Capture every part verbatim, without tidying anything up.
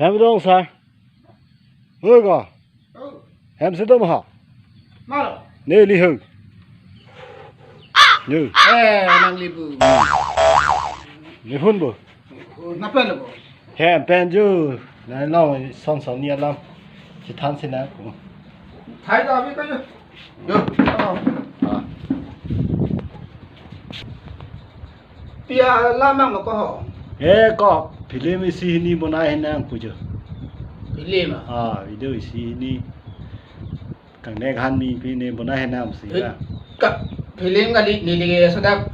Hem dong sir. Oi ko. Oh. Hem si dom ha. Malo. Ne li ho. Ne. Eh, nang libu. Ne phun bo. Oh, na pen lo bo. Hem pen ju. Na long son son ni alam. Si than si na. Thai da bi ka jo. Jo. Ah. Pia lamang lo ko ho. Eh, ko film isi hini bonai henang pujo. Film ah? Ah, video isi hini. Kang nek han mi pine bonai henang si. Eh, ya. Ka film kali neli ke sedap.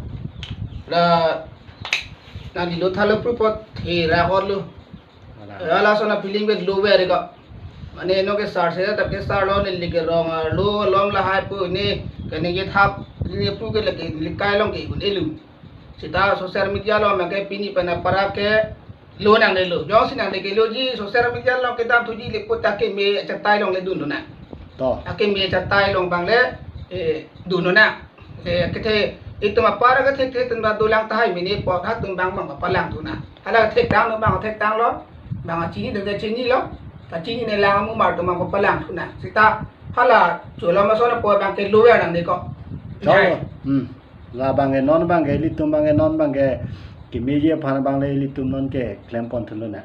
La neli lo thalo prupot hera ko lo. Ala. Eh, ala sona film ke lo very ko. Mane no ke sar se ta ke sar lo neli ke rong arlo lom lahai pu ne kene ke thap ne pu ke lake likai long ke un elu. Sita social media lo ma ke pini pen apara ke lo nang de lo. Jongsi nang de ke lo ji social media lo ke dam thuji le pu ta ke me chatai long le dun lo na. To. Ta ke me chatai long bang le, eh, dun lo na. Eh, kethe itum apara kethe kethe tum ba dolang tahai mene po ha tum bang bang palang thu na. Hala thek tang lo bang thek tang lo. Bang chini de chini lo. Ta chini ne lang mu mar tum bang palang thu na. Sita hala chulo ma sona po bang ke lo ya nang de ko. Chalo. Hmm. La bang ke non bang ke ilitum bang ke non bang ke kemeji aphan bang le ilitum non ke klem pon thu lo na.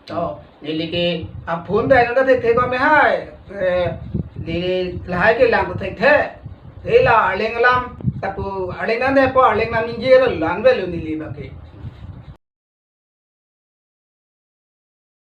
To, neli ke aphun dai nang thek thek ko me hai. Eh, neli lahai ke lang thek thek. Hela arleng alam tapu arleng nang de po arleng nang ningje lo lan ve lo neli bang ke.